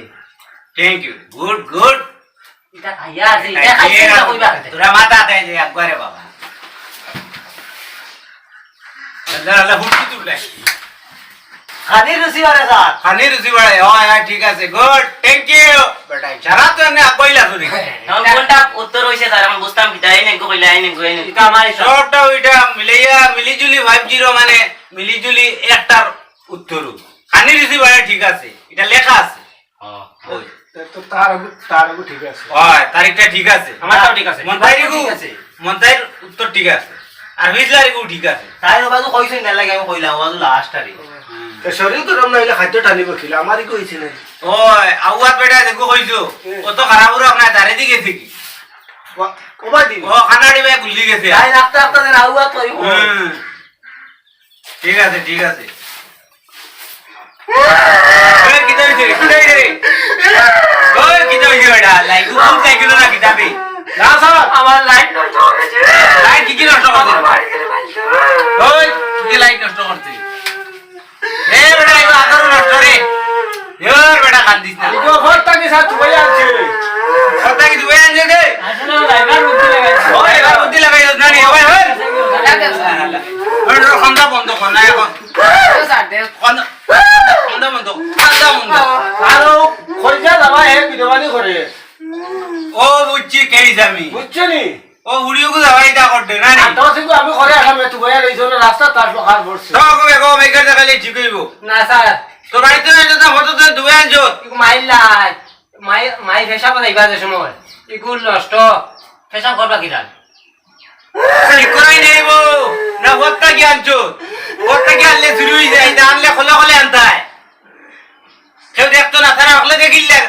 Thank you, good, good। ইটা খাইয়া আছে, ইটা খাইছে না কইবা। তোরা মাথা দেয় যে একবারে বাবা। আল্লাহ, আল্লাহ, হুটকি তুললাই। খানি রুচি বাড়ে স্যার। খানি রুচি বাড়ে, হয়, হয়, ঠিক আছে, good, thank you। বেটা, সারা তো এমনি আগুয়াইলা শুনি। এখন কোনটা উত্তর হইছে স্যার? আমি বুঝতাম কিতা, এই নেগো কইলা, এই নেগো, এই নেগো। ইটা আমার সব। সবটা ওইটা মিলাইয়া, মিলিজুলি five zero মানে মিলিজুলি একটার উত্তর। খানি রুচি বাড়ে, ঠিক আছে, ইটা লেখা আছে। ও। ওই। তে তো তার আগু, তার আগু ঠিক আছে। হয়, তারিখটা ঠিক আছে। আমারটাও ঠিক আছে। মন্তাইর আগু, ঠিক আছে। মন্তাইর উত্তর ঠিক আছে। আর হুইজলার আগু ঠিক আছে। তাই ওবাজু কইছইন না লাগে আমি কইলাম, ওবাজু last আর। হুম। তো শরীর গরম না হইলে খাদ্য টানিব কিলা, আমারই কইছে না। ওই, আউয়াত বেটা দেখো কইছো। হুম। ও তো খারাপ উড়ো আপনার দাঁড়ে দি গেছে কি? ওবা দিন। ও খানাড়ি ভাই গুল্লি গেছে। তাই রাখতে রাখতে দেন আউয়াত কইব। হুম। ঠিক আছে, ঠিক আছে। ওই, কিতা হইছে রে? কিতা হইছে রে? ওই, কিতা হইছে বেটা? লাইট, খুব লাইট হলো না কিতাবে? না, স্যার। আমার লাইট নষ্ট করেছে। লাইট কি কি নষ্ট করছে? আমার বাড়ি গেলে লাইট দেবে। ওই, কি কি লাইট নষ্ট করছে? এ বেটা, এগুলো আদর নষ্ট রে। এ বেটা, কান্দিস না। এগুলো ঘর থাকি স্যার, তুই আনছে। ঘর থাকি তুই আনছে দে। আসলে ড্রাইভার বুদ্ধি লাগাইছে। ওই, এবার বুদ্ধি লাগাইছ না নি? ওই, ওই। ওই, ওই, খান্দা বন্ধ কর না এখন। স্যার, দে। খান্দা, খান্দা বন্ধ, খান্দা বন্ধ। আরো খোঁজা যাবা, হে বিদেবানি করে। ও বুঝছি, কেইস আমি। বুঝছো নি? ও হুড়িওগু যাবা, ইটা করতে না নি? আর দশ এগু আমি করে আসামে, তুই বইয়া রইছো না, রাস্তা তার সকাল পড়ছে। তো গো, এগো, বেকার দেখালে ঠিক হইব। না, স্যার। তো বাড়িতে না যেতাম, হতো তো দুবে আনছো। ইগু মাইর লাই। মাই, মাই পেশাব যাইবা যে সময়। ইগু নষ্ট। পেশাব করবা কিরান? ঠিক করাই নেইব। না, হত্তা কি আনছো? হত্তা কি আনলে চুরি হয়ে যায়? ইটা আনলে খোলা খোলা আনতায়। কেউ দেখতো না, তারা হকলে দেখি কিলা,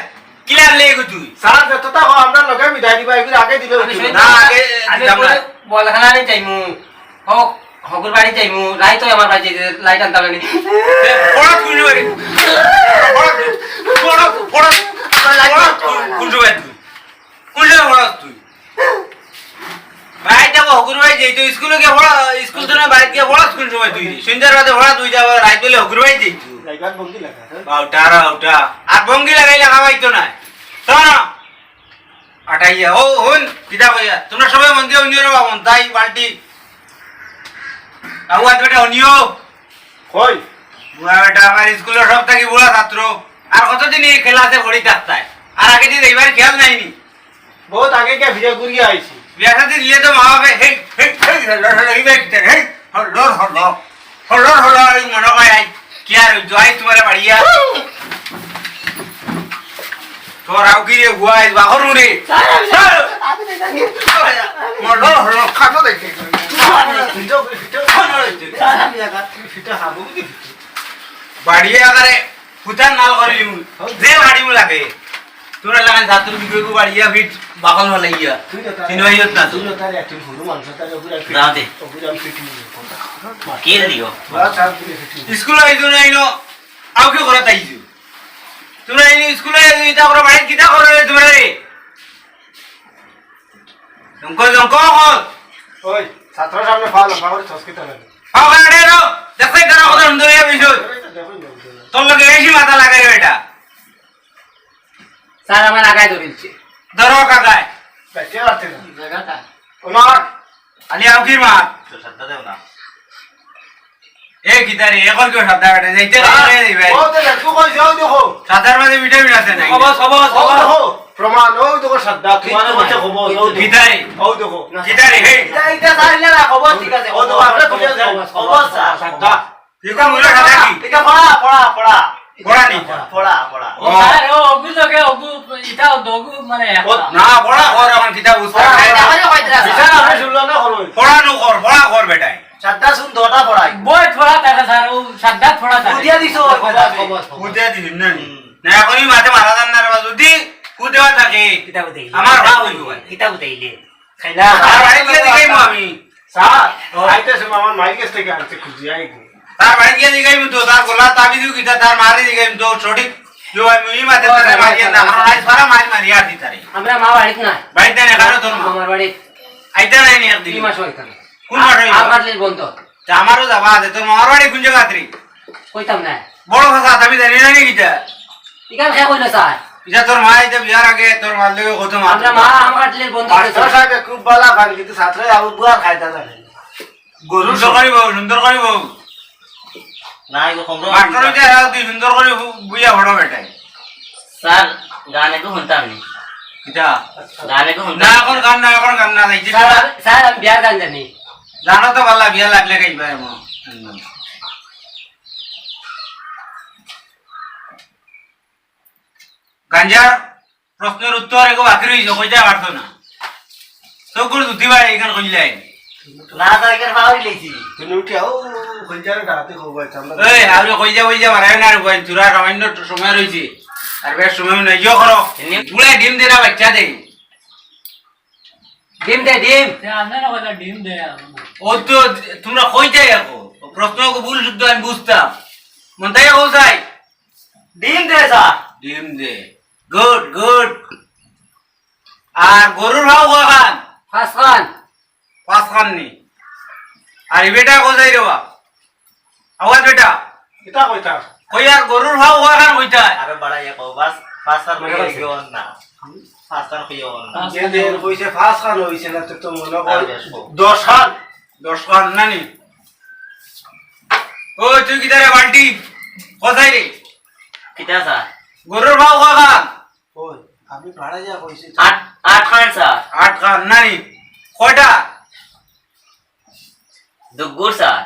কিলা আনলে এগু তুই? স্যার, যতটা হয়, আমরা লগে বিদায় দিবা, এগুলো আগে দিলে আমি হইতো। শুনি না, আগে আমি দিতাম না। বলে, বলখানা নিয়ে যাইমু। হোক, হগুর বাড়ি যাইমু, লাইট হয় আমার বাড়ি যাইতে, লাইট আনতাম না নি। এ, পড়া তুই রে। পড়া, পড়া, পড়া, পড়া, কোন সময় তুই? কোন সময় পড়াস তুই? ভাই, দেখো, হগুর বাড়ি যাইতো, স্কুলে গিয়া পড়া, স্কুল তো না, বাড়িত গিয়া পড়াস কোন সময় তুই? সন্ধ্যার বাদে পড়া তুই যাবো, রাইত বেলা হগুর বাড়ি যাইতো। লাইট আর বঙ্গি লাগা, হ্যাঁ? বাউটা, আউটা। আর বঙ্গি লাগাইলে খাওয়াইতো না। শোনো, আটাইয়া, ও, হুন, কিতা কইয়া? তোমরা সবাই মন দিয়া হুনিও রে বাবা, তাই বালতি। আউয়াত বেটা হুনিও। কই? বুয়া বেটা, আমার স্কুলের সব থাকি বুড়া ছাত্র। আর কতদিন এই ক্লাসে পড়ি থাকতায়? আর আগে দিন এইবার খেয়াল নাইনি। বহুত আগে গিয়া ফিরে ঘুরিয়া আইছি। বিয়া শাদি দিলে তো মা বাপে, হেই, হেই, হেই, হেই, হেই, হেই, হেই, হেই, হল্লর, হল্লর, হল্লর, হল্লর, এই মনে হয় আই, কি আর হইতো, আই তোমার বাড়িয়া। তোর আউকি রে, গুয়াই, বাহর উড়ে। স্যার, আমি, স্যার। আমি তো জানি। হল্লর, হল্লর, খাটো দেখে। স্যার, আমি, ফিটো, ফিটো, ফিটো, ফিটো, স্যার, আমি একা। ফিটো হাবু কি ফিটো? বাড়িয়া আকারে হুতার নাল করি লিমু। যে বাড়িমু লাগে। তোরা লাগান ছাত্র বিবেকু বাড়িয়া ফিট বাকল হলাইয়া। তুই তো তার, তিন ভাই হত না তো। তুই তো তার একজন হুরু মানুষ, তার ওগুলা ফিট, যাও দে। ওগুলা ফিট নিয়ে কথা। কে দিও? বাস আর তুই ফিট নিয়ে। স্কুল আইছো না আইনো? আউকি করা তাইছো? তোমরা এই স্কুলে এটা করো, বাড়িত কিতা করো রে তোমরা রে? জঙ্কল, জঙ্কল। ওই, ছাত্র সামনে ফাল, ফাল করে চসকিটা লাগে। ফাল করে রে, দেখতে তারা কত সুন্দর হইয়া বইছো। এই তো দেখো, দেখো, দেখো। তোর লগে বেশি মাথা লাগাই বেটা। স্যার, আমার আগায় ধরিলছে। ধরো কাকায়। বেঁচে আছে না। জায়গাটা। ওনার। আলি আউকির মা। তো সাদ্দা দেও না। এ কিতা রে, এখন কেউ সাদ্দা বেটা? যাইতে স্যার, রে, রে, ভাই। ও তো দেখো, কই যাও দেখো। সাদ্দার মাঝে ভিটামিন আছে না? খবর, খবর, ও খবর। দেখো, প্রমাণ, ও দেখো সাদ্দা, তোমার এই তো কাছে ভাই। খবর, ও দেখো। কিতা রে? ও দেখো। কিতা রে, হে? এটা, এটা স্যার, এটা না, খবর ঠিক আছে। ও দেখো, খবর, আপনার খবর, খুলে আছে। খবর, খবর, স্যার। সাদ্দা। এটা মূলে সাদা কি? এটা পড়া, পড়া, পড়া। পড়া নি? পড়া, পড়া। ও। স্যার, ও অগু লগে অগু, ইটা অগু মানে ও, একটা। না, পড়া কর, এখন কিতা বুঝতে পড়া, পারে না। পড়া, পড়া, পড়া। বিচার আপনি শুনলেন না, হলো। পড়া নু কর, পড়া কর বেটায়। সাদ্দা শুন, দুটা পড়াই। বই পড়া থাকে স্যার, ও সাদ্দা পড়া থাকে। বুঝিয়া দিছো, খবর, খবর, খবর। বুঝিয়া দিছইন না নি? হুম। না, এখনই মাঠে মারা যান না রে বাবা, যদি কু দেওয়া থাকে, কিতাব দেখলে। আমার ভাব হইব ভাই। কিতাব দেখলে। খাইলা। আর বাড়ি গিয়া দেখাইমু আমি। স্যার, ও। আইতেছে আমার মায়ের কাছ থেকে আনতে খুঁজি, আই গো। তার বাড়ি গিয়া জিগাইমু তো, তার গলা তাবিজু কিতা, তার মারে জিগাইমু তো, সঠিক জবাব মুই মাতে ও, তারে স্যার, মারিয়া স্যার, না, স্যার। কারণ আজ সারা মারি মারিয়া আছি তারে। আমরা মা বাড়িত নাই। বাড়িত নাই, কারো তোর মা? আমার বাড়িত। আইতা নাই নি একদিন? দুই মাস হইতা না। কোন মাস হইল? আ-, আবার লীল বন্ধ। তা আমারও যাবা আছে, তোর মামার বাড়ি কোন জায়গা রে? কইতাম না। বড় ভাষা, আমি জানি না নি কিতা? ইখান খে কইলো স্যার? ইটা তোর মা, ইটা বিয়ার আগে তোর মার লগে কত মার আমরা মা আমার কাটলে বন্ধ মাস্টার সাহেব খুব ভালা পান, কিন্তু ছাত্র আবু বুয়ার খাইতা জানে না। গরু সুন্দর করিব, সুন্দর করিব। না, এগু কম মাস্টার হইতে আর তুই সুন্দর করে বু-, বুইয়া বড় বেটায়। স্যার, গান একটু শুনতাম নি। কিতা? গান একটু শুনতাম না, নি। এখন গান না, এখন গান না, দেখছি স্যার, না। আমি, স্যার, আমি বিয়ার গান জানি। জানো তো ভালা, বিয়া লাগলে গাইবা এমন। গাঞ্জার প্রশ্নর উত্তর এগো বাকি রইছে, কইতা পারতো না। চকুর জুতি ভাই এখান কইলাই। না, তো এখান পাওয়ারই লেছি। তুমি উঠে আও, কইজারে ডাকতে কও ভাই, আমরা এই, আরে কইজা, কইজা মারায় না রে ভাই, তোরা সামান্য একটু সময় রইছে। আর বেশ সময় নাই, ইয়ে করো। এমনি বুড়া ডিম দে না, বাচ্চা দে। ডিম দে, ডিম। তে আনে না কথা, ডিম দে। ও তো তোমরা কইতাই এখন। প্রশ্ন ভুল শুদ্ধ আমি বুঝতাম। মন তাই কও চাই। ডিম দে, স্যার। ডিম দে। Good, good. আর গরুর ভাও কয়খান? পাঁচখান। পাঁচখান নি? আর ই বেটা কোথায় রে বা? আওয়াজ বেটা। কিতা কইতা? কই আর গরুর ভাও কয়খান কইতা? আরে বাড়া, ইয়ে কও, বাস, পাঁচখান কইয়া কইছে। কইও না। পাঁচখান কইও না। যে দিন কইছে পাঁচখান হইছে না, তো, তো মনে কর আরে বেশ কও। দশখান। দশখান না নি? ও, তুই কিতা রে বাল্টি? কোথায় রে? কিতা স্যার? গরুর ভাও কয়খান? ওই, আমি ভাড়া যা কইছি। আট, আটখান স্যার। আটখান নাই? কয়টা? দুগুর স্যার।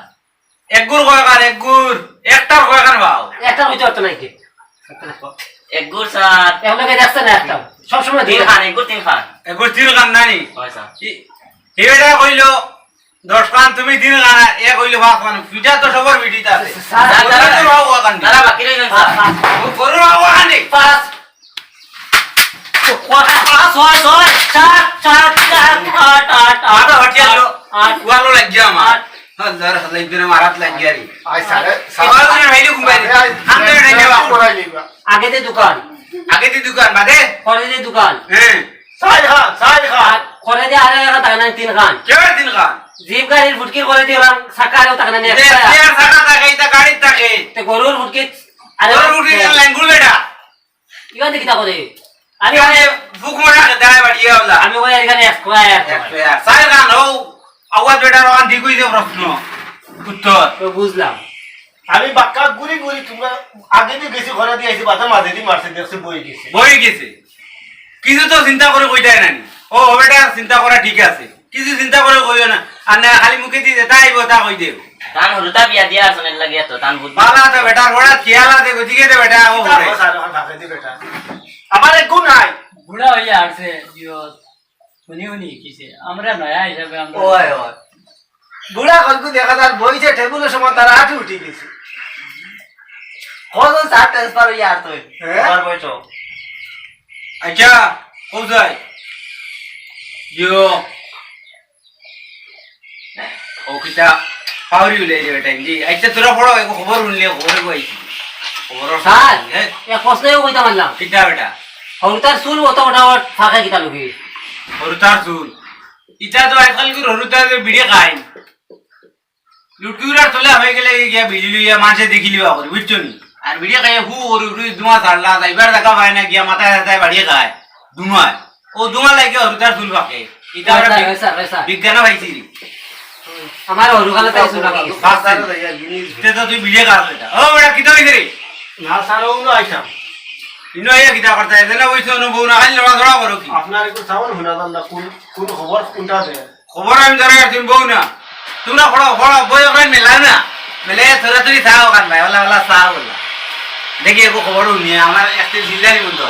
একগুর কয়খান, একগুর? একটার কয়খান ভাও? একটা কইতে পারতো না কি? একগুর স্যার। এখন লোকে দেখছে না একটা। সবসময় তিনখান, একগুর তিনখান। একগুর তিনখান নাই? হয় স্যার। ই-, এবারে কইলো, দশখান তুমি তিনখান, এক অইলো পাঁচখান। পিঠা তো সবর পিঠিত আছে। স্যার, স্যার, গরুর স্যার, ভাও কয়খান দি? তারা বাকি রইলেন, স্যার। ও গরুর ভাও কয়খান দি? পাঁচ। ও, কয়খান? পাঁচ, ছয়, ছয়, সাত, সাত, সাত, আট, আট, আট, আট, আট, আলো। আট। ওয়ালো লাগিয়া আমার। আট। হাজার, হাজার করে মারাত লাগিয়া রে। আয় স্যার, এবার করে ভাইলে ঘুমাই দে। আরে, আয়, আন্দরে নাই যাওয়া। করাই লইবা। আগে দে দোকান। আগে দে দোকান, বাদে? পরে দে দোকান। হ্যাঁ। চাইর খান, চাইর খান। আর করে দে আরে একটা টাকা নাই, তিন খান। কেউ তিন খান? জিপ গাড়ির ফুটকির করে দিলাম, চাকা আরও টাকা নাই, দে, একটা। দে, আর চাকা থাকে, এটা গাড়ির থাকে। তে গরুর ফুটকি, আরে গরুর ফুটকি দে। কেন লেঙ্গুর বেটা? ইবা দেখি তা করে। আমি এখানে ফুক মারা দাঁড়ায় বাড়িয়ে ওলা। আমি ওই এখানে এক স্কোয়ার, এক স্কোয়ার। এক স্কোয়ার। চাইর খান, ও, আওয়াজ বেটার ওখান ঠিক হইছে প্রশ্ন। উত্তর। তো বুঝলাম। আমি বাক্কা ঘুরি ঘুরি তোমরা আগে দিয়ে গেছি, ঘরে দিয়ে আইছি, বাজার মাঝে দিয়ে মারছে, দেখছে বই গেছে। বই গেছে। কিছু তো চিন্তা করে কইতাই নানি। ও, ও বেটা চিন্তা করা ঠিক আছে। কিছু চিন্তা করে কইও না। আর না খালি মুখে দিয়ে যেটা আইব তা কই দেব। তান হুরুতা বিয়া দিয়া আসন এর লাগি এত, তান বুদ্ধি। বালা তো বেটা, বড়া খেয়াল আছে, গতিকে দে বেটা, ও কিতা করে। কথা আর ওখান ফাঁকে দি বেটা। আমার এক গুণ নাই। বুড়া হইয়া আসছে, জিও। শুনি শুনি কিসে? আমরা নয়া হিসাবে আমরা ওই, ওই। বুড়া কলকু দেখা যার বইছে টেবিলের সময় তার আঁটু উঠি গেছে। কত চার ট্রান্সফার হইয়া আর তুই? হ্যাঁ? আমার বইছো। আচ্ছা, কোথায়? জিও। ও কিতা পাউরি উলাই যাবে টাইম জি। আচ্ছা, তোরা পড়ো, এক খবর শুনলে, খবরে কইছি। খবর স্যার, হ্যাঁ? এক প্রশ্নও কইতাম পারলাম। কিতা বেটা? হরুতার চুল অত মোটা মোটা ফাঁকা কিতা লুকি? হরুতার চুল। ইটা তো আজকাল কি হরুতার যে বিড়ি খায়। লুটকি উড়ার চলে হয়ে গেলে গিয়া বিড়ি লইয়া মাঝে দেখিলিবা করি, বুঝছো নি? আর বিড়ি খাইয়া হু ওর উপরে ধোঁয়া ছাড়লা, যাইবার জাগা পায় না, গিয়া মাথায় মাথায় বাড়িয়ে খায়, ধোঁয়ায়। ও ধোঁয়া লাগে হরুতার চুল পাকে। ইটা আমরা স্যার, বিগ-, স্যার, স্যার। বিজ্ঞানে পাইছি রে। আমার হরুকালে তাই চুল পাকে। বাস, স্যার। তে তো তুই বিড়ি খাস এটা। ও বেটা, কিতা হইছে রে? না, স্যার, ও না আইতাম। ইনো আইয়া কিতা করতে? এখানে বইছো, অনু বউ না, খালি লড়াচড়া করো কি? আপনার একটু সাউন্ড শোনা যান না, কোন, কোন খবর, কোনটা দেয়? খবর আমি ধরে আর তুমি বউ না। তোমরা পড়ো, পড়ো, বই ওখানে মেলাও না। মেলে থোড়া থোড়ি চা ওখান ভাই, ওলা, ওলা চা ওলা। দেখি, একো খবর শুনি, আমার একটি জিল্লানি বন্ধু।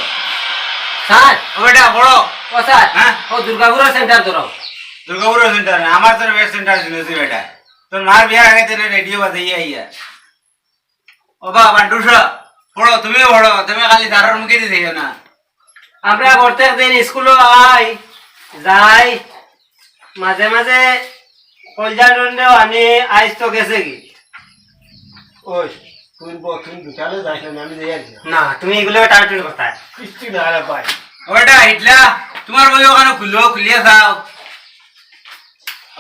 স্যার। ও বেটা, পড়ো। ও স্যার। হ্যাঁ? ও দুর্গাপুরের সেন্টার ধরো। দুর্গাপুরের সেন্টার না, আমার তো ওয়েস্ট সেন্টার শুনেছি বেটা। তোর মার বিয়ার আগে তো রেডিও বাজাইয়া আইয়া। ও বা, বান্টুসা, পড়ো, তুমিও পড়ো, তুমি খালি স্যারের মুখে দিয়ে যাইও না। আমরা প্রত্যেক দিন স্কুলো আই, যাই, মাঝে মাঝে কলজা টন্ডেও আনি, আইস তো গেছে কি? ওই, তুই ব-, তুই বিকালে যাইস না, আমি যাই আর কি। না, তুমি এগুলো টানাটানি করতে হয়। কিচ্ছু না রে ভাই। ওটা হিটলা, তোমার বই ওখানে খুলো, খুলিয়ে চাও।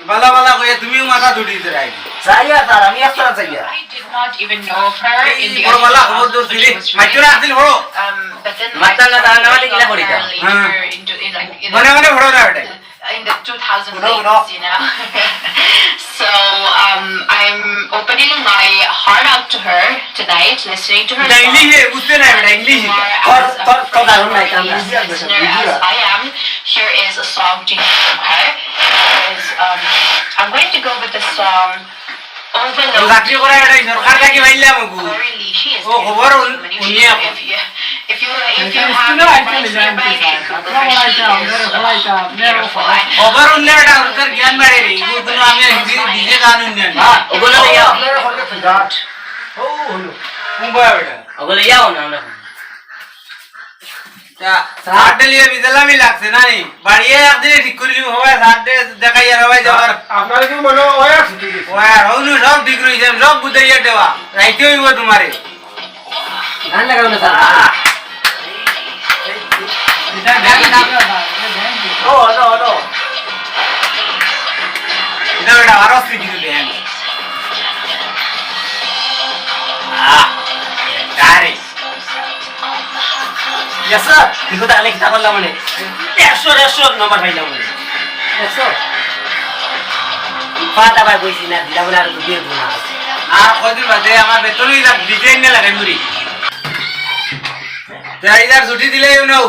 বালা বালা কইয়া তুমিও মাথা দুটি দিতে রাই। যাইয়া স্যার, আমি একটা যাইয়া। I did not even know of her in the বড় বালা খবর দৌড় দিলি। মাইতো রাখছিল বড়। Um, but then মাথা না, তার নামাতে কিলা করিতা? হ্যাঁ। Into, in, like, in মনে মনে বড় না ওটা। In the two thousand, you know. So, um, I'm opening my heart out to her tonight, listening to her. এটা ইংলিশে বুঝতে না, এটা ইংলিশে। As a listener as I am, here is a song to you from her. Is, um, I'm going to go with the song Overload. চাকরি করা এটা সরকার থাকি পাইলাম ওগু। Currently, she is ও খবর উন-, উনি এখন। If you, if you, if you have anybody nearby, you could go for, she is, uh, beautiful. খবর উনলে এটা সরকার জ্ঞান বাড়ে রে। এগুলো আমি নিজে, নিজে গান উন্নয়ন। হ্যাঁ, ওগুলো লইয়া। ও হলো। কোন বয়া বেটা? ওগুলো লইয়াও না আমরা। তা, সার ডেলিয়ে বিজলামি লাগছে না নি? বাড়িয়ে একদিনে ঠিক করি দিব, হবায় সার ডে দেখাই আর হবায় যাওয়ার। আপনার কি মনে হয় ওয়ার ছুটি গেছে? ওয়ার, হউনু সব ঠিক রইছে, আমি সব বুঝাইয়া দেওয়া। রাইতে হইব তোমারে। গান লাগাও না, স্যার। আহ! এটা গান লাগাও না, এটা গান কি? ও, হলো, হলো। এটা বেটা আরো অস্থির কিছু দেন। আহ, আরে। Yes, sir. দেখো তাহলে কিতা করলাম মানে। একশো, একশো নম্বর পাইলাম মানে। একশো। পাতা ভাই কইছি না, দিলাম না, আর দুধের গুণা আছে। আর কদিন বাদে আমার বেতনই লাগ-, ডিজাইন না লাগাই মুড়ি। তে আইজ আর ছুটি দিলেই নাও।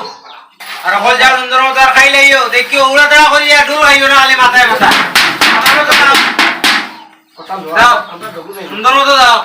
আর হল যাও সুন্দর মতো আর খাইলাইও। দেখিও, উড়া তাড়া করিয়া ডুল খাইও না, খালি মাথায় মাথা। আমারও তো দাও। দাও। সুন্দর মতো দাও।